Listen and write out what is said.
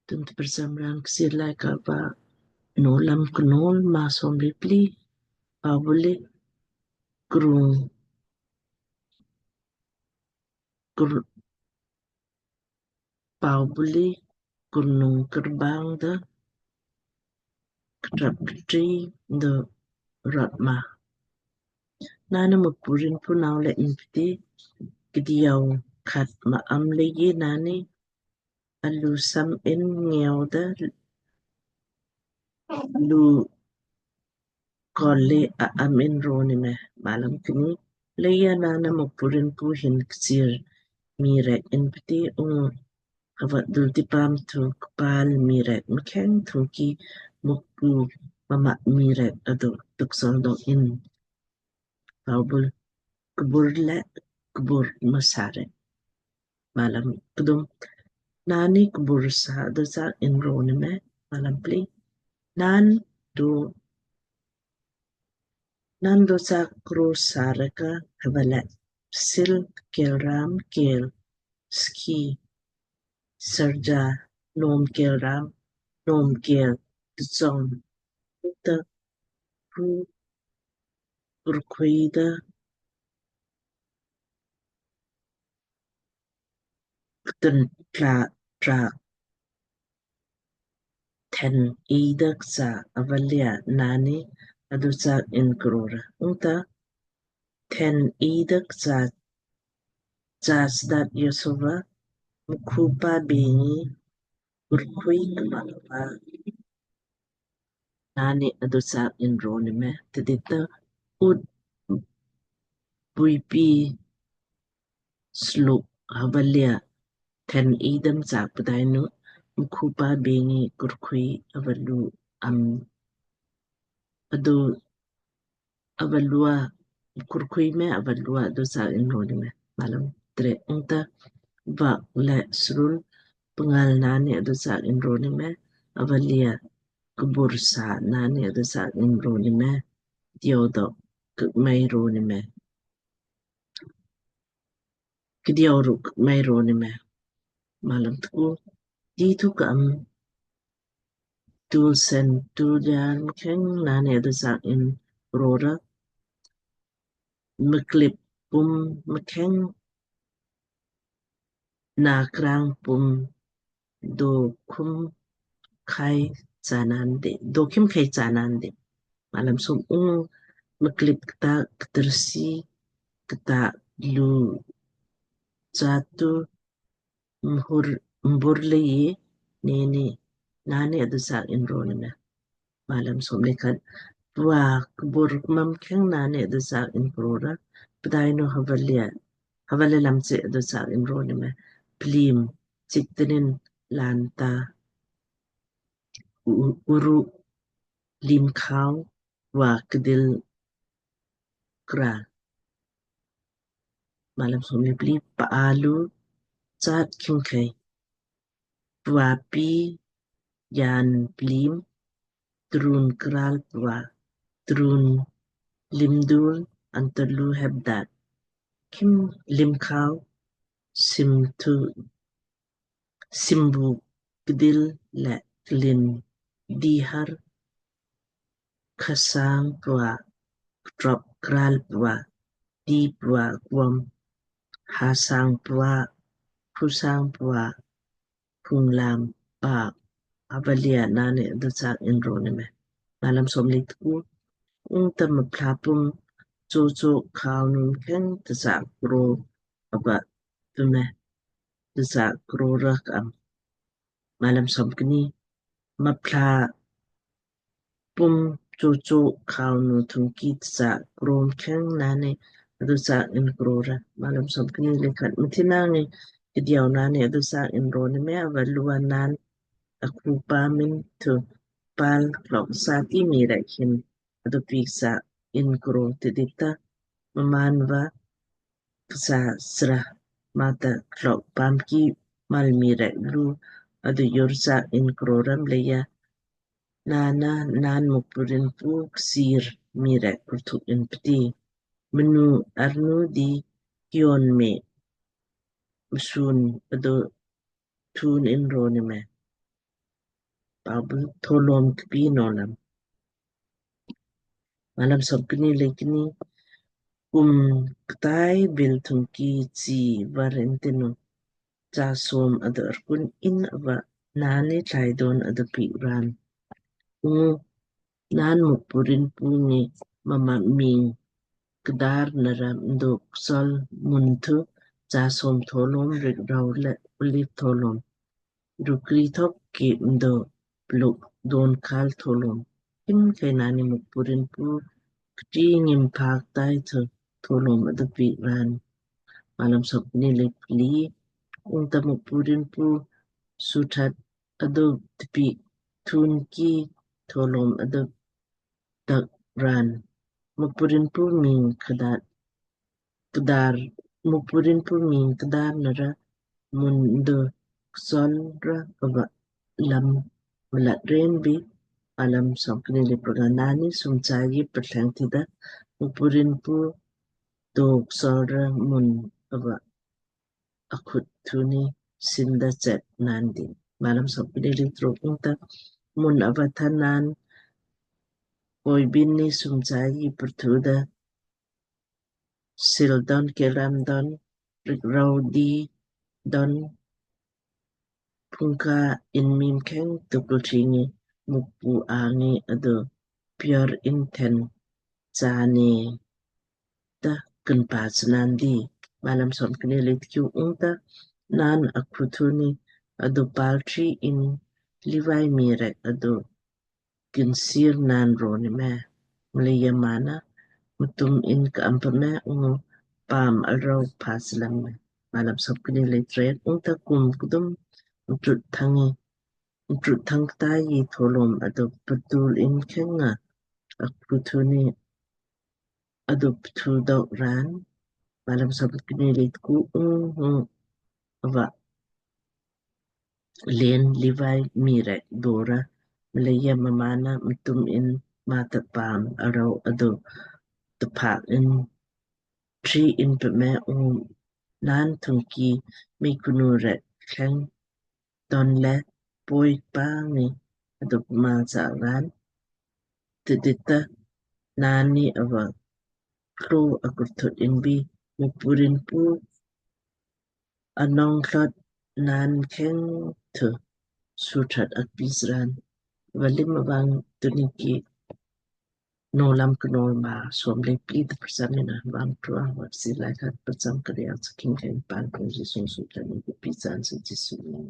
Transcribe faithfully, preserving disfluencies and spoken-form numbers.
Tun tprcham raan Kchiir Laaika va Nowlam Knowl maa somle pli. Paubuli krung kur, paubuli kurnung kerbang da ktrap tri da rot ma. Nana Mukpu rin pu nau le inpti kdiau khat ma am leiji nani alu sam in ngeu da lu kole a am in roni me. Malam kni. Leija nana Mukpu rin pu hin kchiir mii rek inpti ung hava dulti paam thu kpal mii rek mkheng thungki Mukpu mma mii rek adu tuksol dok in. Paubul kbur le kbur masa rek. Malam kdum. Nani kbur sa dosa in roni me. Malam pli. Nan do, nan dosa kro sa reka hava le sil kel ram kel ski sarja nom kel ram nom kel tsong ta ru kurkhui da ktun tla tra then idak sa avalia nani adusak in krora. Ungta then idak sa jasdat Yosova mkhupa bengi kurkhui kma kma nani adusak in roni me tidita ut buipi sluk havalia then idam sak pdainu mkhupa bengi kurkhui avalu am adu avalua kurkhui me avalua dosa in roni me. Malam tre. Ungta vak le srul pengal nani adosa in roni me avalia kbur sa nani adosa in roni me diau dok kmai roni me. Kdiau ruk mai roni me. Malam tku. Di thu kam tul sen tul jar mkheng nani adosa in rora mklip pum mkheng nakrang pum do khum khai chanan de do khim khai chanan de. Malam som. Ung mklip kta ktrsi kta lu chatu mhur mbur lei neni nani adusak in roni me. Malam som le khat. Pua kbur kmam kheng nani adusak in krora pdainu havalia havalia lamche adusak in roni me. Plim chiktenin lanta uru lim khau wa kdil kra. Malam som le pli. Pa alu chat khim khai pua pi yan plim trun kral pua trun limdul antalu hepdat khim lim khau sim thu simbu kdil le klin dihar khasang pua ktrop kral pua di pua kwam hasang pua khusang pua phunglam pa avalia nani adusak in roni me. Malam som le tku. Ungta mphla pum chocho khau num kheng tsak kro ava tume tsak krora kam. Malam som kni. Mphla pum chocho khau nu thungki tsak krom kheng nani adusak in krora. Malam som kni le khat. Mthina ngi kdiau nani adusak in roni me avalua nan akhupa min thu pal klok sati mii rek hin adu piksa in kro tidita mmaan va ksa sra mata klok pamki mal mii rek lu adu yorsa in krora mleija nana nan Mukpu rin pu kchiir mii rek kurthuk in pti mnu arnu di kion me msun adu tun in roni me. Pabul tholom kpi nolam. Malam sop kni le kni. Kum ktai bil thungki chi varentinu cha som adu arkun in ava nani tlaidon adu pi ran. Ungu naan Mukpu Rinpu ngi mma ming kdar nara mdo ksol mun thu cha som tholom rik rau le ulip tholom rukri thok ki mdo pluk don kal tholom. Im kei nani Mukpu Rinpu kti ngim pak tai thu tholom adu pi ran. Malam sop kni le pli. Ungta Mukpu Rinpu suthat adu tpi thun ki tholom adu tak ran. Mukpu Rinpu ming kdar kdar Mukpu Rinpu ming kdar nara mun do ksol ra ava lam mlat ren bi. Malam sop kni le praga. Nani sumchai gi perthleng tida Mukpu Rinpu do ksol ra mun ava akhut thuni sinda chet nandi. Malam sop kni le truk. Ungta mun ava tha naan koi bin ni sumchai gi perthuda sil don kelam don rik rau di don pungka in mim kheng tukul thingi Mukpu angi adu pior in then chani ta kunpa chnandi. Malam sop kni le tkiu. Ungta naan akhu thuni adu paltri in Livai mii rek adu kinsir naan roni me. Mleija mana mtum in ka ampa me ungu paam alrau paslam me. Malam sop kni le tret. Ungta kum kdum mtrut thangi mtrut thang ktai tholom adu ptul in khenga akhu thuni adu pthu dok ran. Malam sop kni le tku. Ungu ava len Livai mii rek dora mleija mmaan na mtum in mata paam arau adu tpak in tri in pme ungu naan thungki mii knu rek kheng don le poi pa ngi adu pma sa ran. Tidita nani ava klo akurthut in bi Mukpu Rinpu anong thlot naan kheng thu suthat akpi sran. Valim avang tuniki nolam knol ma som le pli de prasam ina vang trua vat si lai khat prasam karial saking kheng pan kong Jisu suthat ni pi san si Jisu ni.